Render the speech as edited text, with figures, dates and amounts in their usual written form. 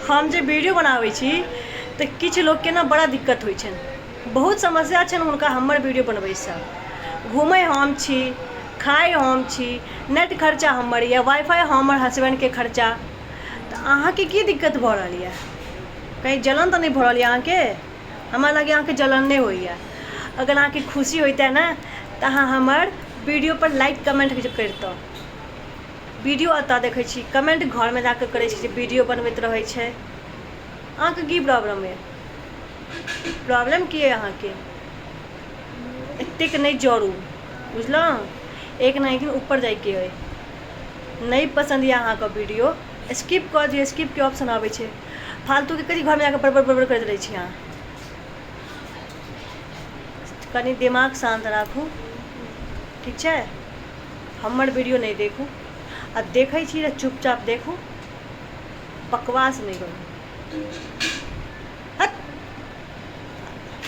हम जे वीडियो बनाबै छी तऽ किछु लोकके ने बड़ा दिक्कत होइ छनि, बहुत समस्या छनि हुनका हमर वीडियो बनबैसँ। घूमै हम छी, खाइ हम छी, नेट खर्चा हमर यऽ, वाइफाइ हमर हसबैंडके खर्चा, तऽ अहाँके की दिक्कत भऽ रहल यऽ? कहीं जलन तऽ नहि भऽ रहल यऽ अहाँके? हमरा लागैए अहाँके जलन नहि होइए। अगर अहाँके खुशी होइते ने तऽ अहाँ हमर वीडियोपर लाइक कमेन्ट करितहुँ। वीडियो एतऽ देखै छी, कमेन्ट घरमे जाकऽ करै छी जे वीडियो बनबैत रहै छै। अहाँके की प्रॉब्लम यऽ? प्रॉब्लम की अइ अहाँके? एतेक नहि जरू, बुझलहुँ? एक ने एक दिन ऊपर जाइके अइ। नहि पसन्द यऽ अहाँके वीडियो, स्किप कऽ दियौ। स्किपके ऑप्शन आबै छै। फालतूके कथी घरमे जाकऽ बड़बड़ बड़बड़ करैत रहै छी अहाँ? कनि दिमाग शान्त राखू, ठीक छै? हमर वीडियो नहि देखू, आ देखै छी तऽ चुपचाप देखू, बकवास नहि करू।